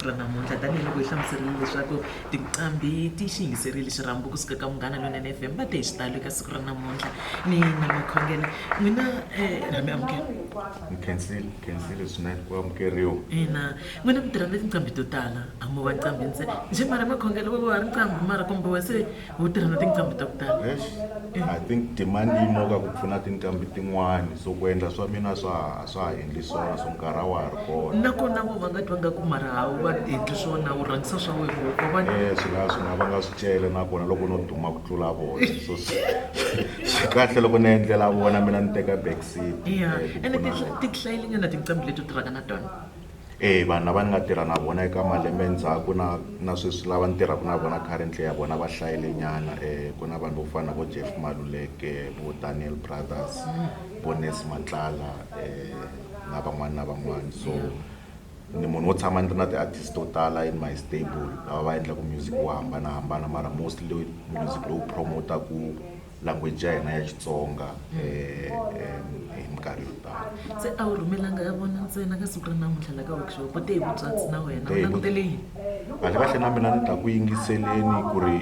siku ra namuntlha tanihiloko hi hlamuserile leswaku tinqambi ti xi yingiserile xirhambo kusuka ka Munghana Lonene FM va te hi xitalo eka siku ra namuntlha ni na Makhongela n'wina um ra mi amukela. Ni khensile, khensile swinene ku amukeriwa. Ina, n'wina mi tirha na tinqambi to tala a mo va nqambi ntsena njhe mara Makhongela wo wa ri nqambi mara kumbe wa se wo tirha na tinqambi ta ku tala. Eish, I think demand yi moka ku pfuna tinqambi tin'wani so ku endla swa mina swa a swa ha endli swona so nkarhi a wa ha ri kona. Nakona vo va nga twa nga ku mara a wu va endli swona u rhangisa swa wena ngopfu wa vona. Swi nga swi nga vanga swicele nakona loko no duma ku tlula vona so swi swi kahle loko ni endlela vona mina ni teka back seat. Ya ene ti ti hlayile nyana tinqambi leti u tirhaka na tona. E vanhu lava ni nga tirha na vona eka malembe ndzhaku na na sweswi lava ni tirhaka na vona currently ya vona va hlayile nyana ku na vanhu vo fana na vo Jeff Maluleke vo Daniel Brothers vo Nes Matlala na van'wani na van'wani so ni munhu wo tshama ni ri na ti-artist to tala in my stable lava va endlaka music wo hambanahambana mara mostly music lowu promote-aku language ya hina ya Xitsonga hi minkarhi yo tala. Se a wu rhumelanga ya vona ntsena ka siku ra namuntlha la ka workshop u te hi vutswatsi na wena u langutele yini? Kahle kahle na mina ni ta ku yingiseleni ku ri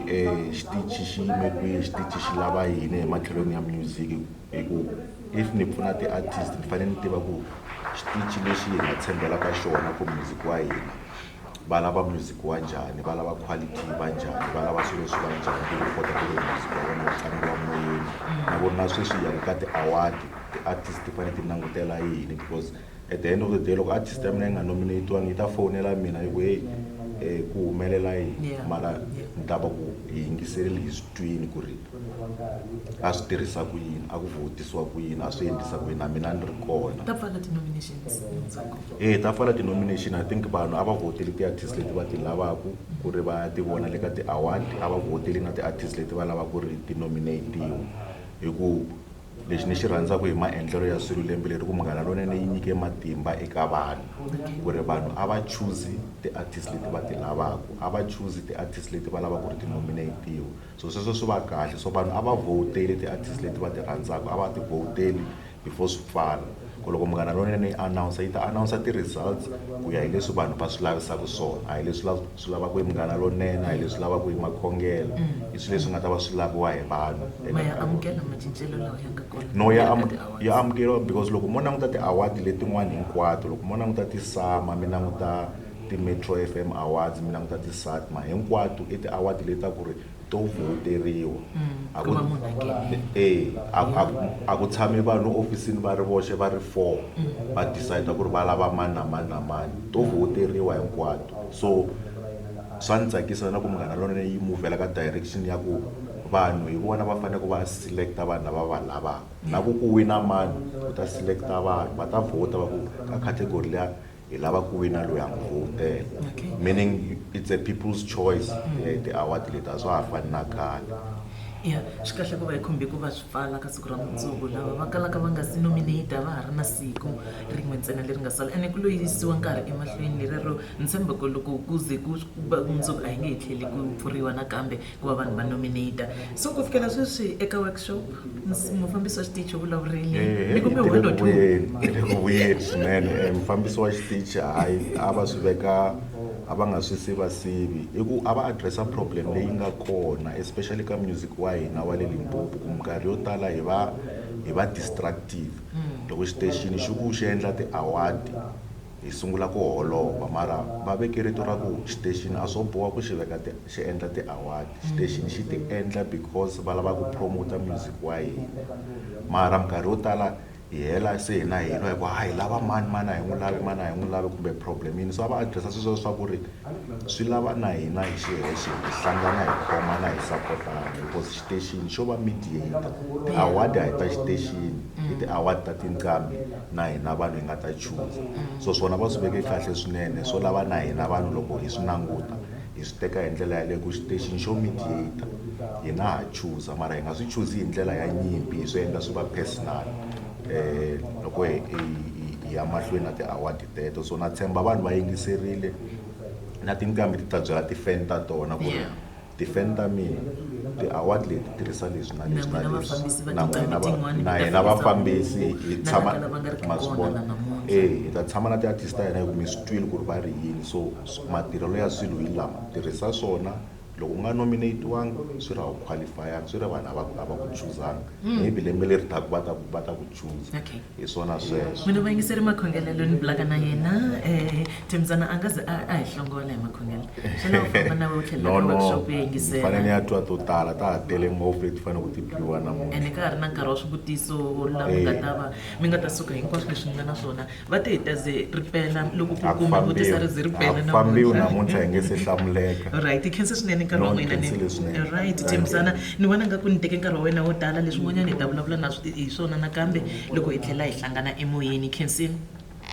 xitichi xi yime kwihi xitichi xi lava yini hi matlhelweni ya music hi ku if ni pfuna ti-artist ni fanele ni tiva ku xitichi lexi hi nga tshembela ka xona ku music wa hina va lava music wa njhani va lava quality va njhani va lava swilo swi va njhani ku ri kota ku ri music wa vona wu tlangiwa moyeni na ku ri na sweswi hi yaka ka ti-award ti-artist ti fanele ti langutela yini because at the end of the day loko artist ya mina yi nga nominate-iwangi yi ta fowunela mina yi ku heyi ku humelela yini mara ni ta va ku hi yingiserile hi swi twini ku ri a swi tirhisa ku yini a ku vhotisiwa ku yini a swi endlisa ku yini na mina ni ri kona. Ta pfala ti-nominations mundzuku. E ta pfala ti-nomination I think vanhu a va vhoteli ti-artist leti va ti lavaku ku ri va ya ti vona le ka ti-award a va vhoteli na ti-artist leti va lavaka ku ri ti nominate-iwa hi ku lexi ni xi rhandzaka hi maendlelo ya swilo lembe leri ku Munghana Lonene yi nyike matimba eka vanhu ku ri vanhu a va choose ti-artist leti va ti lavaka a va choose ti-artist leti va lavaka ku ri ti nominate-iwa so sweswo swi va kahle so vanhu a va vhoteli ti-artist leti va ti rhandzaka a va ti vhoteli before swi pfala ku loko Munghana Lonene yi announce yi ta announce ti-results ku ya hi leswi vanhu va swi lavisaka swona a hi leswi swi lavaka hi Munghana Lonene a hi leswi lavaka hi Makhongela i swilo leswi nga ta va swi laviwa hi vanhu. Ma ya amukela macincelo lawa ya nga kona No ya ya amukeriwa because loko mo languta ti-award letin'wana hinkwato loko mo languta ti-SAMA mi languta ti-Metro F_M Awards mi languta ti-SATMA hinkwato i ti-award leti ta ku ri to vhoteriwa a ku va munhu a nghenela e a a a ku tshami vanhu ofisini va ri voxe va ri four va decide ku ri va lava mani na mani na mani to vhoteriwa hinkwato so swa ni tsakisa na ku Munghana Lonene yi muvhela ka direction ya ku vanhu hi vona va fanele ku va select-a vanhu lava va lavaka na ku ku wina mani ku ta select-a vanhu va ta vhota va ku ka category liya hi lava ku wina loyi ha n'wi vhotela meaning it's a people's choice ti-award leti a swa ha fani na khale. Ya swi kahle ku va hi khumbe ku va swi pfala ka siku ra mundzuku lava va kalaka va nga si nominate va ha ri na siku rin'we ntsena leri nga sala ene ku lo yisiwa nkarhi emahlweni lerero ni tshemba ku loko ku ze ku va mundzuku a hi nge he tlheli ku pfuriwa nakambe ku va vanhu va nominate so ku fikela sweswi eka workshop mufambisi wa xitichi u vulavurile ni kume one or two. Hi le ku vuyeni swinene mufambisi wa xitichi hayi a va swi veka a va nga swi sivasivi i ku a va address-a problem leyi nga kona especially ka music wa hina wa le Limpopo ku minkarhi yo tala hi va hi va destructive loko xitexini xi ku xi endla ti-award hi sungula ku holova mara va veke rito ra ku xitexini a swo boha ku xi veka ti xi endla ti-award xitexini xi ti endla because va lava ku promote music wa hina mara minkarhi yo tala hi hela se hina hi lwa hi ku ha hi lava mani mani a hi n'wi lavi mani a hi n'wi lavi kumbe problem yini so a va address-a sweswo swa ku ri swi lava na hina hi xihexe hi hlangana hi khomana hi sapotana because xitexini xo va mediator ti-award a hi ta xitexini i ti-award ta tinqambi na hina vanhu hi nga ta chuza so swona va swi veke kahle swinene swo lava na hina vanhu loko hi swi languta hi swi teka hi ndlela yaleyo ku xitexini xo mediator hina ha chuza mara hi nga swi chuzi hi ndlela ya nyimpi hi swi endla swi va personal loko hi hi ya mahlweni na ti-award teto so na tshemba vanhu va yingiserile na tinqambi ti ta byela ti-fan ta tona ku ri ti-fan ta mina ti-award leti tirhisa leswi na leswi na n'wina leswi vafambisi va na tinqambi n'wina tin'wani mi na ta hina fambisa vafambisi hi na tshama lava va nga ri ki ma swi kona vona la namuntlha. namuntlha. E hi ta tshama na ti-artist ta hina hi ku mi swi twile ku ri va ri yini, so matirhelo ya swilo hi lama, tirhisa swona. Loko u nga nominatiwangi swi ri a wu qualifyanga, swi ri vanhu a va ku chuzanga, maybe lembe leri taka va ta ku chuza. Hi swona sweswo. Mina vayingiseri, Makhongelelo ni bulaka na yena, Thembisana a nga ze a hi hlongola hi Makhongelo. Xana u famba na we u tlhelela No. ka No. workshop ya Ni yingisela? fanele ni ya twa to tala, ta ha tele ngopfu leti fanele ku ti twiwa namuntlha. Ene ka ha ri na nkarhi wa swivutiso laha mi nga ta va mi nga ta suka hinkwaswo leswi mi nga na swona. Va te hi ta ze ri pela loko ku A ku kuma vutisa ri fambiwi, ze ri a pela ku fambiwi namuntlha, hi nge se hlamuleka. Right, khensa swinene nkarhi wa No, n'wina. Khensile swinene. Right, Thembisana, ni vona nga ku ni teke nkarhi wa wena wo tala. Leswin'wanyana hi ta vulavula na hi swona nakambe loko hi tlhela hi hlangana emoyeni. Khensini.